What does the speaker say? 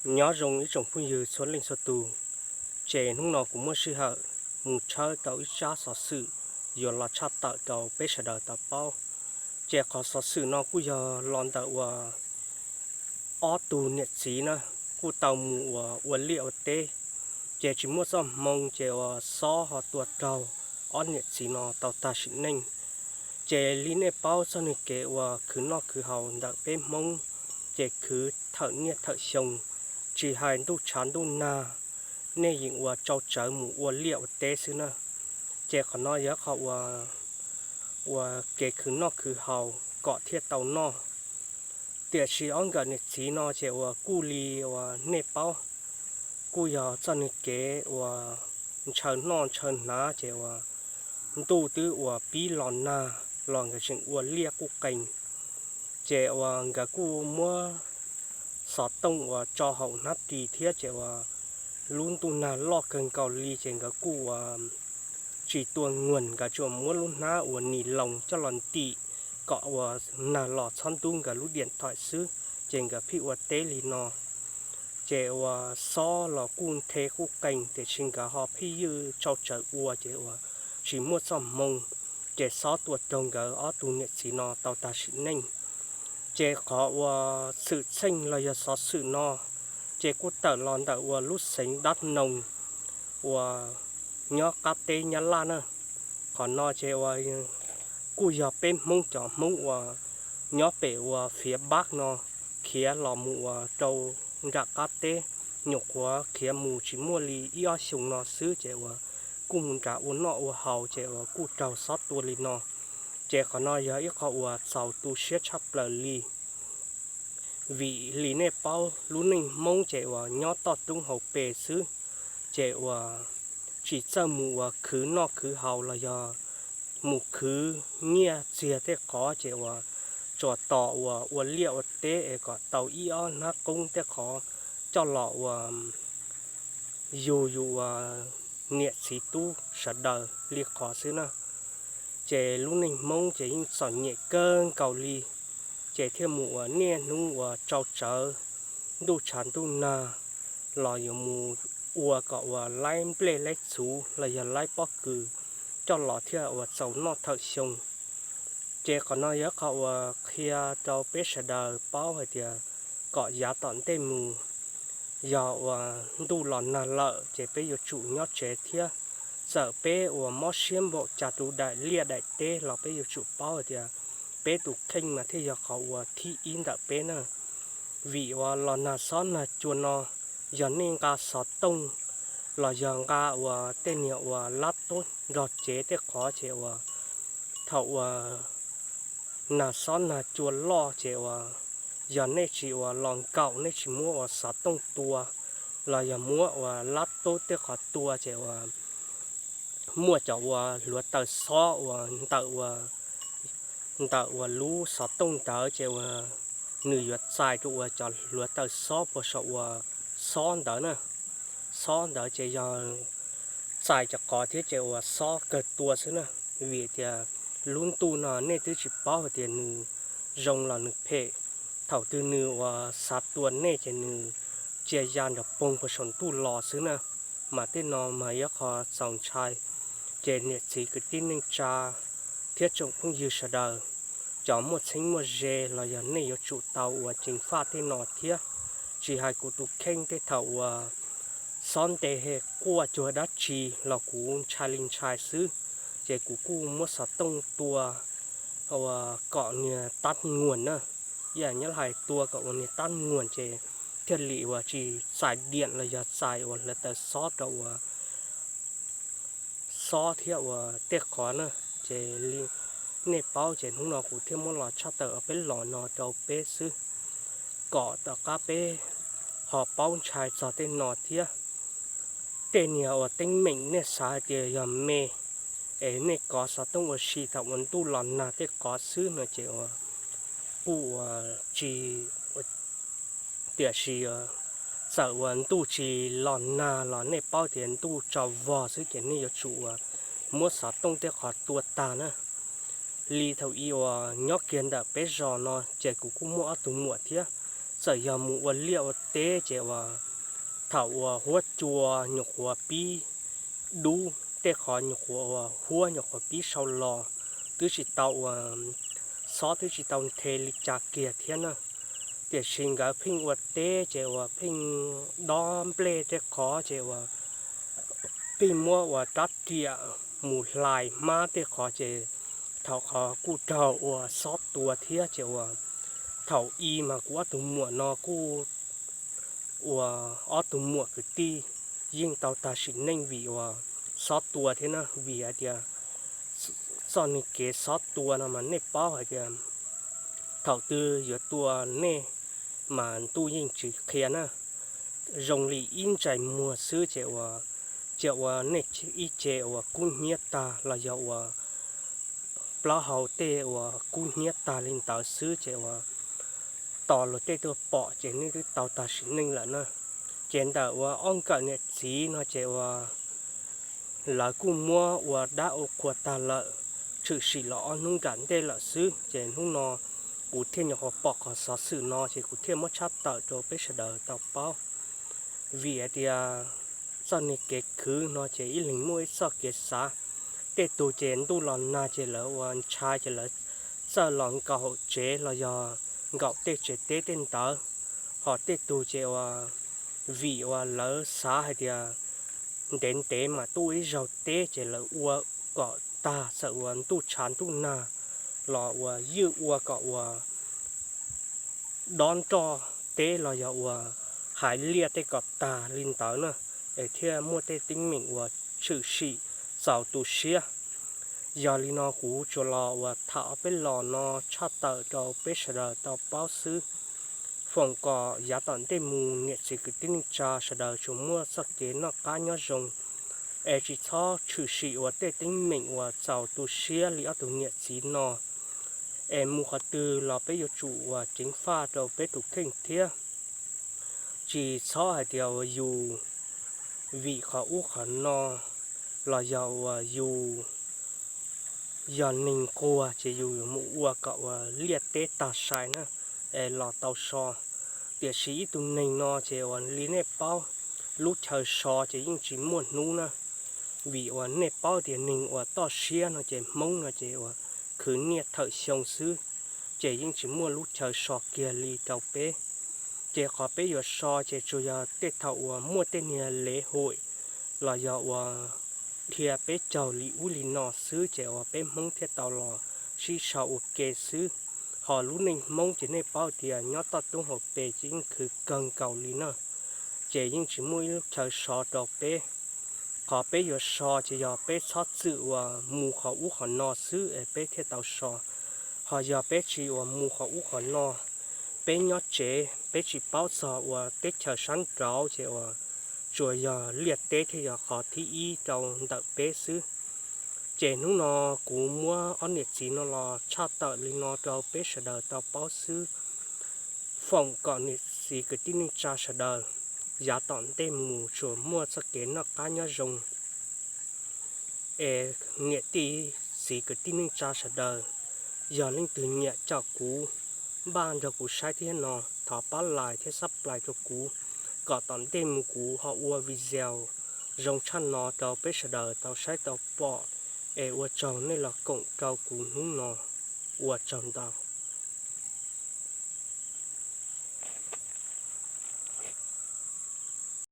Nyob zoo ib tsoom phooj ywg txhua leej txhua tus, ces hnub no kuv muaj sij hawm mus tshawb tau ib tsab xov xwm yuav los tshaj tawm rau peb sawv daws tau paub. Ces qhov xov xwm no kuj yog los ntawm uas ob tug niam txiv na, kuj tau mus uas ua liaj ua teb, ces tsis muaj txoj hmoo ces uas xob ho tua raug ob niam txiv no tau tag sim neej. Ces li nej paub txoj niag kev uas khwv noj khwv haus ntawm peb Hmoob, ces khwv thawm niaj thawm xyoo, tsis hais ntuj tshav ntuj nag, nej yeej ua tsau tsawv mus ua liaj ua teb xwb na. Ces qhov no yog qhov uas kev khwv noj khwv haus kom thiaj tau noj. Tiam sis ob nkawm niam txiv no ces uas kuj li uas nej paub, kuj yog txoj niag kev uas ntshaw noj ntshaw hnav ces uas ntuj twb uas pib los nag los nkawd tseem ua liaj quj qees. Ces uas nkawd kuj muab xov tooj uas tso hauv hnab ris thiab ces uas lub ntuj nag loj kawg nkaus li ces nkawd kuj uas tsis tua nguag, nkawd tsuas muab lub hnab uas nis loos coj los ntim kom uas nag los txhob ntub nkawd lub diam thaim xwb, ces nkawd pheej ua teb li no. Ces uas xob los kuj nthe quj qees tiam sis nkawd ho pheej ywj tsau tsawv ua ces uas tsis muaj txoj hmoo, ces xob tua raug nkawd ob tug niam txiv no tau tag sim neej. Ces qhov uas xwm txheej los yog xov xwm no, ces kuj tawm los ntawm uas lub xeev Dab Noos uas nyob qab teb Nyab Laj na. Qhov no ces uas kuj yog peb Hmoob cov Hmoob uas nyob pem uas fiav Npab no khiav los mus uas rau nram qab teb, nyuam qhuav khiav mus tsis muaj li ib ob xyoos no xwb ces uas kuj mus nram ua noj ua haus ces uas kuj raug xob tua li no. Ces qhov no yog ib qho uas txaus tu siab tshaj plaws li. Vim li nej paub lub neej Hmoob ces uas nyob toj roob hauv pes xwb, ces uas tsis txawj mus uas khwv noj khwv haus los yog mus khwv nyiaj txiag tej qhov ces uas tsuas tos uas ua liaj ua teb es kom tau ib ob hnab qoob tej qhov coj los uas yug yus uas niam txiv tub sawv daws li qhov xwb na. Ces lub neej Hmoob ces yeej txom nyem kawg nkaus li, ces thiaj mus uas niaj hnub uas tsau tsawv, ntuj tshav ntuj nag los yuav mus ua kom uas laib nplej laib txhuv los yog laib pob kws coj los thiaj uas txaus noj thawm xyoo. Ces qhov no yog qhov uas qhia rau peb sawv daws paub hais tias kom yav tom ntej mus, yog uas ntuj los nag lawm ces peb yuav tsum nyob tsev thiab. Txawm peb uas mob siab npaum cas tus daim liaj daim teb los peb yuav tsum paub hais tias peb tus kheej mas thiaj yog qhov uas thib ib ntawm peb na. Vim uas los nag xob nag cua no, yog nej nqa xov tooj los yog nqa uas tej niag uas lab tob nrog cev tej qhov ces uas thaum uas nag xob nag cua loj ces uas yog nej tsis uas los nkaum, nej tsis muab uas xov tooj tua los yog muab uas lab tob tej qhov tua ces uas muaj cov uas hluav taws xob uas ntawm uas ntawm uas lub xov tooj ntawd ces uas nws yuav txais rau uas cov hluav taws xob puag saum uas xob ntawd na. Xob ntawd ces yog txais cov qhov thiab ces uas xob kawg tua xwb na. Vim tias lub ntuj no nej twb tsis paub hais tias nws zoo los nws phem. Thaum twg nws uas xav tua nej ces nws cia ya nrov poog puag saum ntuj los xwb na. Mas tej no mas yog qhov txaus ntshai. Ces niam txiv kwv tij neej tsa thiab tsoom phooj ywg sawv daws, cov muaj txheeb muaj ze los yog nej yuav tsum tau uas ceev faj tej no thiab. Tsis hais kuv tus kheej tej thaum uas xob nte quaj cuag dab tsi los kuv ntshai li ntshai xwb, ces kuv kuj muab xov tooj tua uas kom niag tab nguas na. Ib yam nyob hais tua kom uas niag tab nguas ces thiaj li uas tsis txais diam los yog txais uas hluav taws xob rau uas xob thiab uas tej qhov na. Ces li nej paub ces hnub no kuv thiaj muab los tshaj tawm peb los no rau peb xwb, kom tom qab peb ho paub ntshai txog tej no thiab. Tej niag uas teeb meem nej xav hais tias yog me es nej kov xov tooj ua si thaum uas ntuj los nag tej qhov xwb no ces uas kuj uas tsis, tiam sis txawm uas ntuj tsis los nag los nej paub tias ntuj tsaus vog xwb ces nej yuav tsum uas muab xov tooj tej qhov tua tag na. Li thaum ub uas nyob kiag ntawm peb zos no ces kuv kuj muaj ob tug muam thiab, Txawm yog mus ua liaj ua teb ces uas thaum uas huab cua nyuam qhuav pib dub, tej qhov nyuam qhuav uas huab nyuam qhuav pib sau los, twb tsis tau uas xob twb tsis tau nthe li cas kiag thiab na. Tiam sis nkawd pheej ua teb ces uas pheej dob nplej tej qhov ces uas pheej muab uas rab riam mus hlais hmab tej qhov ces thaum qhov kuj raug uas xob tua thiab ces uas thaum i mas kuv ob tug muam no kuj ua ob tug muam kwv tij yeej tau tag sim neej vim uas xob tua thiab na, vim hais tias txoj niag kev xob tua no mas nej paub hais tias thaum twg yuav tua nej mas ntuj yeej tsis qhia na. Zoo li ib ntsais muag xwb ces uas, ces uas nej ib ce uas kub hnyiab tag los yog uas plaub hau tej uas kub hnyiab tag li ntawd xwb ces uas tos luag tej tuaj pom ces nej twb tau tag sim neej lawm na. Ces ntawm uas ob nkawm niam txiv no ces uas lawv kuj muab ua dab ua qhua tag lawm, tshwm sim los ob hnub nram ntej lawm xwb ces hnub no kuv thiaj nyuam qhuav pom qhov xov xwm no ces kuv thiaj muab tshaj tawm rau peb sawv daws tau paub. Vim hais tias txoj niag kev khwv no ces ib leeg muaj ib txoj kev xav. Tej tug ces ntuj los nag ces lawv ua ntshai ces lawv txawj los nkaum hauv tsev los yog nkaum tej tsev teb tej ntawd. Ho tej tug ces uas vim uas lawv xav hais tias ntev ntev mas tuaj ib zaug teb ces lawv ua kom tag, txawm uas ntuj tshav ntuj nag los uas ywj ua kom uas dob nroj teb los yog uas hais liaj tej kom tag li ntawd na, es thiaj muaj tej teeb meem uas tshwm sim txaus tu siab. Yog li no kuv tsuas los uas tham ob peb los no tshaj tawm rau peb sawv daws tau paub xwb. Foom kom yav tom ntej mus niam txiv kwv tij neej tsa sawv daws tsuas muaj txoj kev noj qab nyob zoo, es tsis txhob tshwm sim ua tej teeb meem uas txaus tu siab li ob tug niam txiv no. Es mus qhov twg los peb yuav tsum uas ceev faj rau peb tus kheej thiab. Tsis txhob hais tias uas yus vim qhov ub qhov no los yog uas yus yog neeg nquag ces yus mus ua kom uas liaj teb tag sai na, es los tau so. Tiam sis ib tug neeg no ces uas li nej paub, lub chaw so ces yeej tsis muaj hnub na. Vim uas nej paub tias neeg uas toj siab no ces Hmoob no ces uas khwv niaj thawm xyoo xwb, ces yeej tsis muaj lub chaw so kiag li rau peb. Ces qhov peb yuav so ces tsuas yog tej thaum uas muaj tej niag lev huim los yog uas dhia peb caug li ub li no xwb ces uas peb Hmoob thiaj tau los sib sau ua ke xwb. Ho lub neej Hmoob ces nej paub tias nyob toj roob hauv pes ces yeej khwv kawg nkaus li na, ces yeej tsis muaj ib lub chaw so rau peb. Qhov peb yuav so ces yog peb txhob txwm uas mus qhov ub qhov no xwb es peb thiaj tau so. Ho yog peb tsis uas mus qhov ub qhov no, peb nyob tsev peb tsis paub txog uas teb chaws sab nraud ces uas tsuas yog liaj teb thiaj yog qhov thib ib rau ntawm peb xwb. Ces hnub no kuv muab ob niam txiv no los tshaj tawm li no rau peb sawv daws tau paub xwb. Foom kom niam txiv kwv tij neej tsa sawv daws yav tom ntej mus tsuas muaj txoj kev noj qab nyob zoo. Es niam tij txiv kwv tij neej tsa sawv daws, yog leej twg nyiam caum kuv, npaj nrog kuv saib thiab no, thov pab like thiab subscribe rau kuv, kom tom ntej mus kuv ho ua video zoo tshaj no rau peb sawv daws tau saib tau pom. Es ua tsaug nej los koom rau kuv hnub no, ua tsaug ntau.